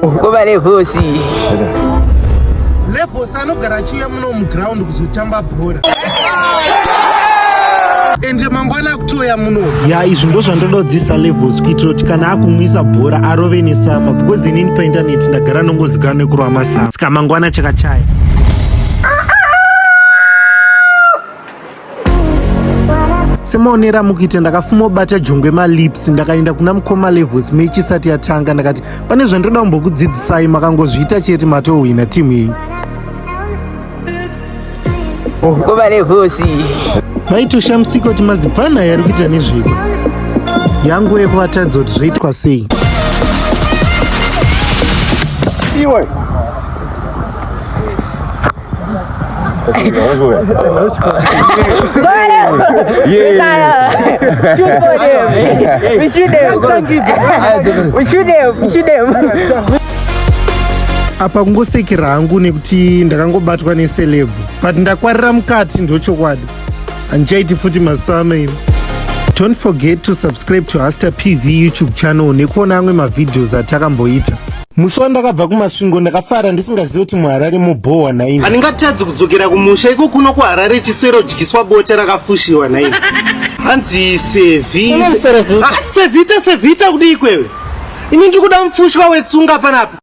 Kuva levosi. Levels anogara achiuya muno muground kuzotamba bhora. Ende mangwana akutouya muno. Ya, izvi ndo zvandododzisa Levels kuitira kuti kana akumwisa bhora arove nesama, because inini paintaneti ndagara nongozikanwa nekurova masama, saka mangwana chakachaya. Semaonero amukuita, ndakafuma kubata jongwe malips. Ndakaenda kuna mukoma Levels match isati yatanga, ndakati pane zvandoda kumbokudzidzisai, makangozviita chete matohwina timu yenyu. Kuva levosi. Vaitoshamisika kuti mazibvana aya ari kuita nezveko. Yangu yekuvatadza kuti zvoitwa sei. Iwe. Shoot for them. We shoot them. We shoot them. We shoot them. Apa kungosekera hangu nekuti ndakangobatwa neceleb, but ndakwarira mukati, ndochokwadi, handichaiti futi masama imi. Don't forget to subscribe to Haster PV YouTube channel nekuona amwe mavideos atakamboita. Musi wandakabva kuMasvingo ndakafara ndisingazivi kuti muHarare mubhohwa naini. Handingatadzi kudzokera kumusha iko kuno kuHarare chiswerodyiswa bota rakafushiwa naini. Hanzi sevi. Inonzi Servita. Ah, sevita, sevita kudii kwewe? Ini ndikuda mupfushwa wetsunga panapa.